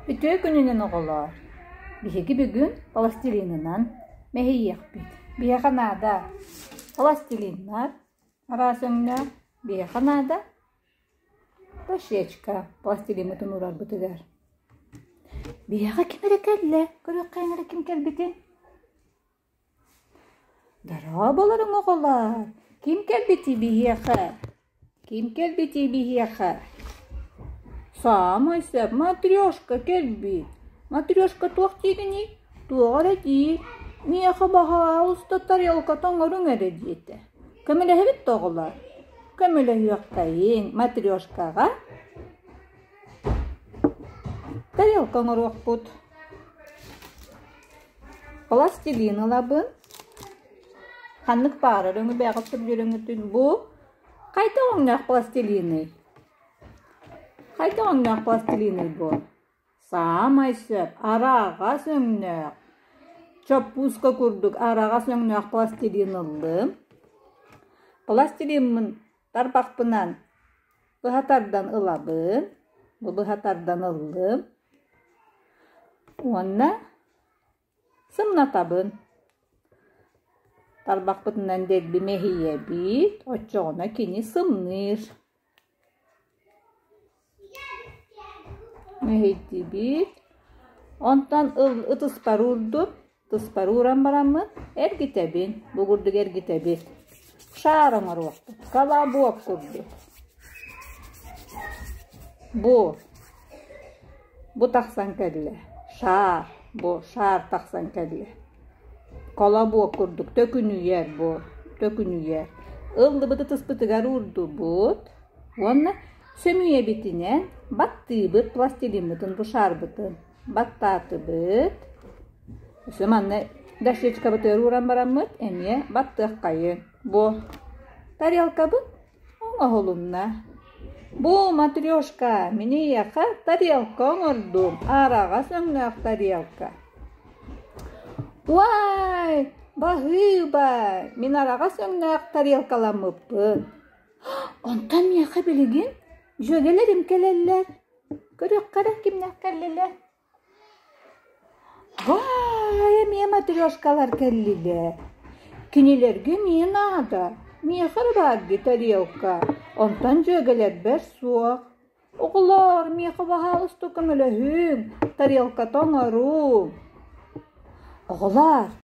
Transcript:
Үтүө күнүнэн оҕолоор! Биһиги бүгүн пластилинынан мэһийиэхпит. Биһиэхэ наада пластилиннар араас өҥнөөх, биһиэхэ наада дощечка пластилиммытын уурарбытыгар. Биһиэхэ ким эрэ кэллэ, көрүөххэйиҥ эрэ ким кэлбитин. Дорооболоруҥ оҕолоор! Ким кэлбитий биһиэхэ? Ким кэлбитий биһиэхэ? Саамай сөп Матрешка кэлбит. Матрешка туох диигиний? Туох эрэ диир. Миэхэ баһаалыста тарелката оҥоруҥ эрэ диэтэ. Көмөлөһөбүт да оҕолоор? Көмөлөһүөххэйиҥ Матрешкаҕа тарелка оҥоруохпут. Пластилин ылабын, ханнык баҕарар өҥү бэйэҕит сөбүлүүр бу хайдах өҥнөөх пластилиный? Хайдах өҥнөөх пластилиный бу? Саамай сөп, араҕас өҥнөөх. Чоппууска курдук араҕас өҥнөөх пластилин ыллым. Пластилиммын тарбахпынан быһа тардан ылабын, бу быһа тардан ыллым уонна сымнатабын. Тарбахпытынан дэлби мэһийэбит, оччоҕуна кини сымныыр. Мэһийдибит. Онтон ытыспар уурдум. Ытыспар ууран бараммын эргитэбин, бу курдук эргитэбит. Шаар оҥоруохпут, колобок курдук. Бу, бу тахсан кэллэ, шаар, бу шаар тахсан кэллэ. Колобок курдук төкүнүйэр бу, төкүнүйэр. Ыллыбыт ытыспытыгар уурдубут уонна сөмүйэбитинэн баттыыбыт пластилиммытын бу шаарбытын. Баттаатыбыт. Өссө манна дощечкабытыгар ууран бараммыт эмиэ баттыаххайыҥ. Бу тарелкабыт оҥоһулунна. Бу матрешка, мин эйиэхэ тарелка оҥордум, араҕас өҥнөөх тарелка. Уай, баһыыба, мин араҕас өҥнөөх тарелкаламмыппын. Онтон миэхэ билигин дьүөгэлэрим кэлэллэр. Көрүөххэ эрэ кимнээх кэллилэр. Баай, эмиэ матрешкалар кэллилэр. Кинилэргэ эмиэ наада. Миэхэ эрэ баар дии тарелка, онтон дьүөгэлэрбэр суох. Оҕолоор, миэхэ баһаалыста көмөлөһүҥ, тарелката оҥоруҥ. Оҕолоор,